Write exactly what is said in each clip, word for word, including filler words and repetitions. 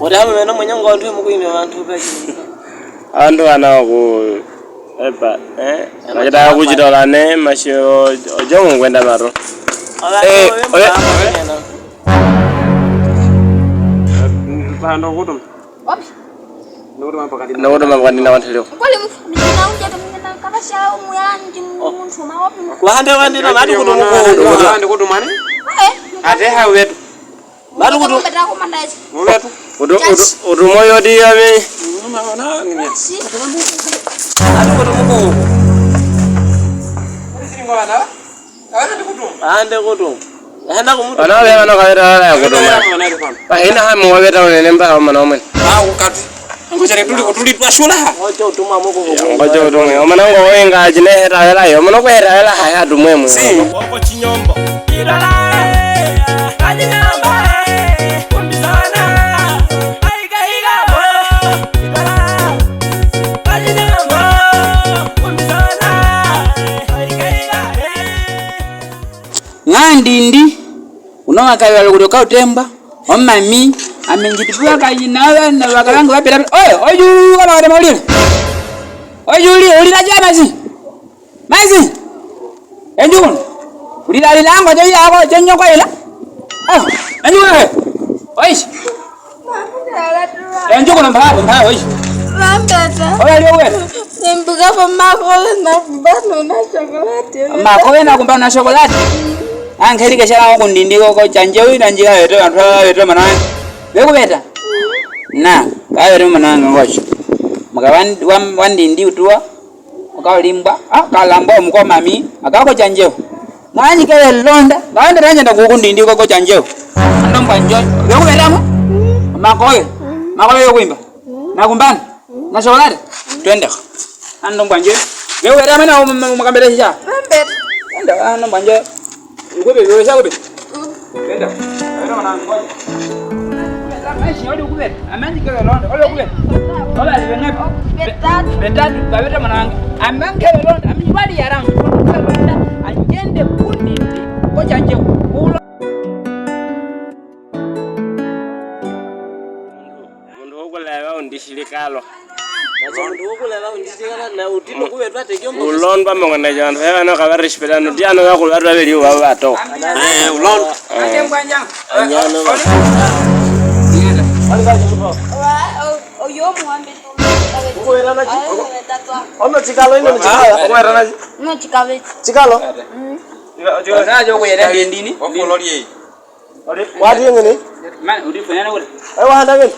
Ore hama meno mwenye ngo antu mukuime antu baki. Antu ana ku eba, eh? Makita kuchitola ne, mashiro, ojo ngwenda maro. Eh, oye. Pando kutum. Wapi? Nokutuma pakati. Nokutuma pakati na wantu leo. Kwali mfu, mjina unja, mjina kabasha, umuyanji, muntu, ma wapi? Wahande, wahande, na madu kutum. Wahande kutum ani? Eh. Ate ha wetu. Madu kutum. Mbeta kumandaji. Wetu. Utu, utu, utu moyo di ya mi. Mama, wana, nini? Si. Madu kutum. Ande kutum. Ande kutum. Ana we ana kaweta ala ya kutum. Ba ina ha mo weta one nemba ha mana omen. Ah, ukatu. Ngo jare tuli, tuli twashula. Ngojo utumwa moko. Ngojo utumwa. Omana ngo wenga ajine heta wela yo. Omana ko heta wela ha ya tumwe mu. Si. Oko chinyombo. Ibala, eh, ajinyamba, eh, kumbizana. Aiga, iga, bo. Ibala, ajinyamba, kumbizana. Aiga, iga, eh. Ng'a Ndindi, uno ng'a Kayole kutoka Utemba, omami, amenjitipiwa kanyina abana bakalange bapita, oyo, oyu, kama wale maulile. Oyu, uli, uli na jama si. Masi. Enjukuno. Uli la lilango jo yako, jo nyoko ila. Ah, enjukuno. Oish. Enjukuno mbaha, mbaha, oish. Bambeta. Oya lio we. Nembuka pa makowe na kumbano na chocolate. Makowe na kumbano na chocolate. Ankeli ke shala ku Ndindi koko chanje uyu na njia yeto, anthu yeto manawe. Bekubeta. Na, kawere manawe ngocho. Maka wan, wan, wa Ndindi utuwa. Okalimbwa, ah, kalambwa omukomami, akako chanjeo. Ng'anyi kele londa, ng'ande nanyenda kuku Ndindi koko chanjeo. Ando mbwa njo, bekubeta mo? Makowe, makowe yokwimba. Na kumbano, na chocolate. Twende. Ando mbwa njo. Bekubeta mo na mukambere shisha. Ando, ando mbwa njo. Ukube, wewe sha ukube. Beta. Beta mwanangu, ngoja. Maisha, odi ukube. Amanji kele londa, odi ukube. Ola, libe ngapi? Betatu. Betatu, kabeta mwanangu. Amanji kele londa, amanji bali yarangu. Anjende kundi, ko chanjeo. Ulo. Muntu wokuleba undishili kalo. Muntu wokuleba undishili kalo, na utino kube twateke ombo. Ulondwa mong'one jantu, heba no kaba respeta no, diano ya kulwa twabeli uba bato. Eh, ulondwa. Anyana. Wa, o, oyo muhambe tu. Ukuwera na chi? Ono chikalo ino ni chikalo. Ukuwera na chi? No chikabe. Chikalo? Mm. Chikalo, chikalo. Onajo kuyera dindini. Wakolori. Wati ngene? Man, udi fanya na kule. Ai, wahanda ngene?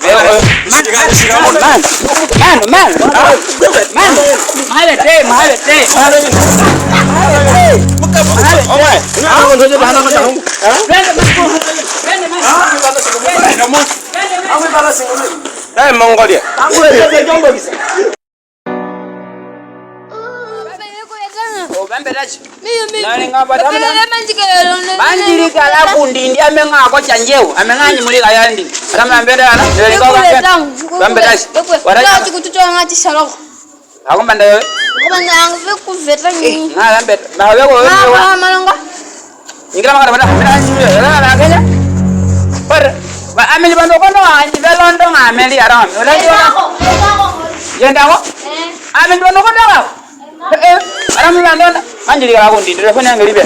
Man, man, man. Man, mahale te, mahale te. Mahale te. Owe. Twende, man. Twende, man. Twende, man. Ai, Mongolia. O, bambe tachi. Nani nga bata mna? Manjili kala kundi ndi ame nga ko chanjeo. Ame nga nyi muli kala ndi. Ata mna mbeda ana. Bambe tachi. Wala chikututo nga chishaloko. Ako mbanda yo. Ako mbanda angu be kuveta ni. Nga bambe. Ba be ko. Nga malonga. Nyingira makata bata, mira nyingira, era na Kenya. But, but, ameli bando kono, anji belondo nga ameli aram. Ola yo. Yenda ko? Eh. Ameli bando kono ko? Eh, aram bando. Manjili kala kundi, telefoni yangu libe.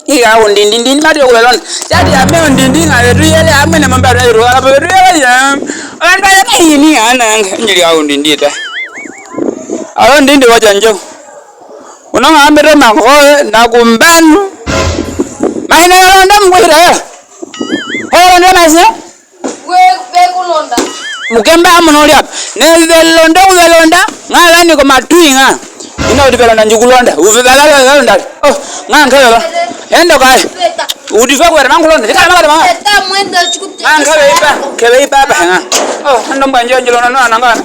Ika kundi, ndi, ndi, mati ko belondo. Jadi ame ndi, ndi, nga betu yele, ame na mamba betu yele, ala betu yele ya. Amba ya ini ana, njili kala kundi, ndi, ta. Alo ndi, ndi, wacha njo. Uno nga ambete makowe na kumbanu. Maina yalonda mkwira. Holonda maise? We, be kulonda. Mukemba amuno lyap. Ne belonda, kubelonda. Nga lani ko matui nga. Ina udi belonda njukulonda. Ube bala belonda. Oh, nga nkelo. Endo kai. Udi fe kwera mankulonda. Dika makata ma. Eta mwenda chikuti. Nga nkebe ipa. Kebe ipa apa nga. Oh, ando mbwa njo njilonda no ananga.